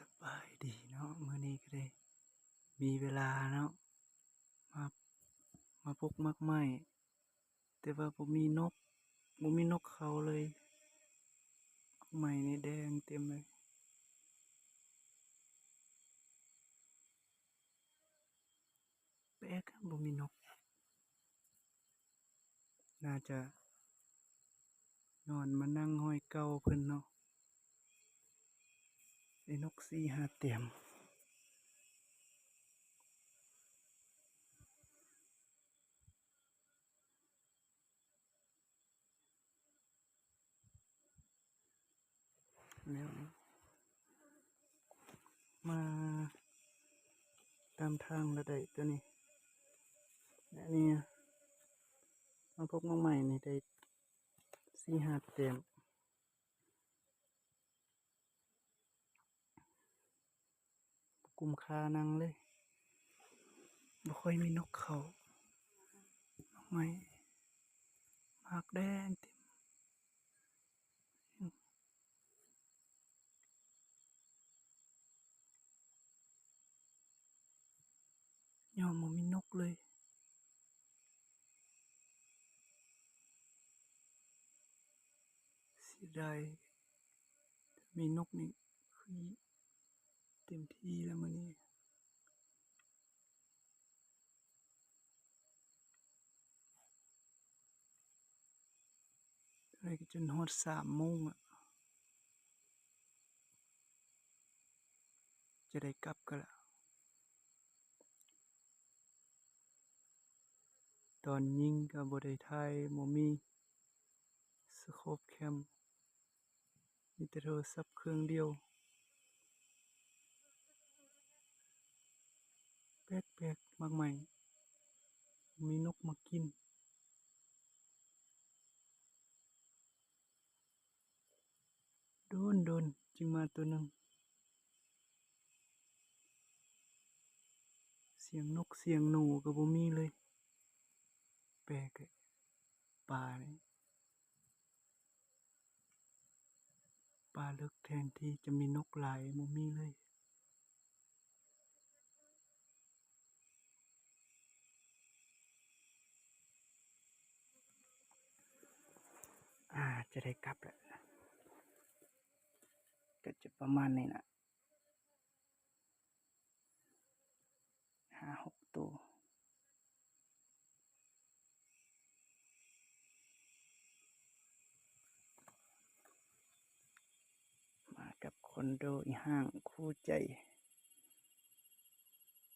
ສະບາຍດີເນາະ ມື້ນີ້ກໍໄດ້ມີເວລາເນາະ ມາ ມາປົກໝາກໄມ້ ແຕ່ວ່າບໍ່ມີນົກ ບໍ່ມີນົກເຂົ້າເລີຍ ໝາກໄມ້ນີ້ແດງເຕັມເລີຍ. ແປກ ບໍ່ມີນົກ ໜ້າຈະຍ້ອນມານັ່ງຮອຍເກົ່າເພິ່ນເນາະ ໄດ້ນົກສີ່ຫ້າແຕ້ມ. ແລ້ວມາຕາມທາງລະໄດ້ຕົວນີ້ ແລະນີ້ມາພົບມາໃໝ່ນີ້ໄດ້ສີ່ຫ້າແຕ້ມ. ບໍ່ກຸ້ມຄ່ານັ່ງເລີຍ ບໍ່ຄ່ອຍມີນົກເຂົ້າ ດອກໄມ້ໝາກແດງເຕັມ ຍ້ອນບໍ່ມີນົກເລີຍ. ເສຍດາຍ ມີນົກນີ້ຄືເຕັມທີ່ແລ້ວມື້ນີ້ ໄດ້ຈົນຮອດສາມໂມງອະ ຈະໄດ້ກັບກະລະ. ຕອນຍິງກໍບໍ່ໄດ້ຖ່າຍ ບໍ່ມີສະໂຄບແຄມ ມີແຕ່ໂທລະສັບເຄື່ອງດຽວ. ແປກໆ ໝາກໄມ້ ມີນົກມາກິນ. ໂດນໆ ຈຶ່ງມາໂຕໜຶ່ງ ສຽງນົກສຽງໜູກໍບໍ່ມີເລີຍ ແປກແທ້ ປ່ານີ້ ປ່າເລິກ ແທນທີ່ຈະມີນົກຫຼາຍ ບໍ່ມີເລີຍ. ອາ ຈະໄດ້ກັບແລ້ວ ກໍຈະປະມານນີ້ລະ ຫ້າຫົກໂຕ ມາກັບຄອນໂດອີ່ຫ້າງຄູ່ໃຈ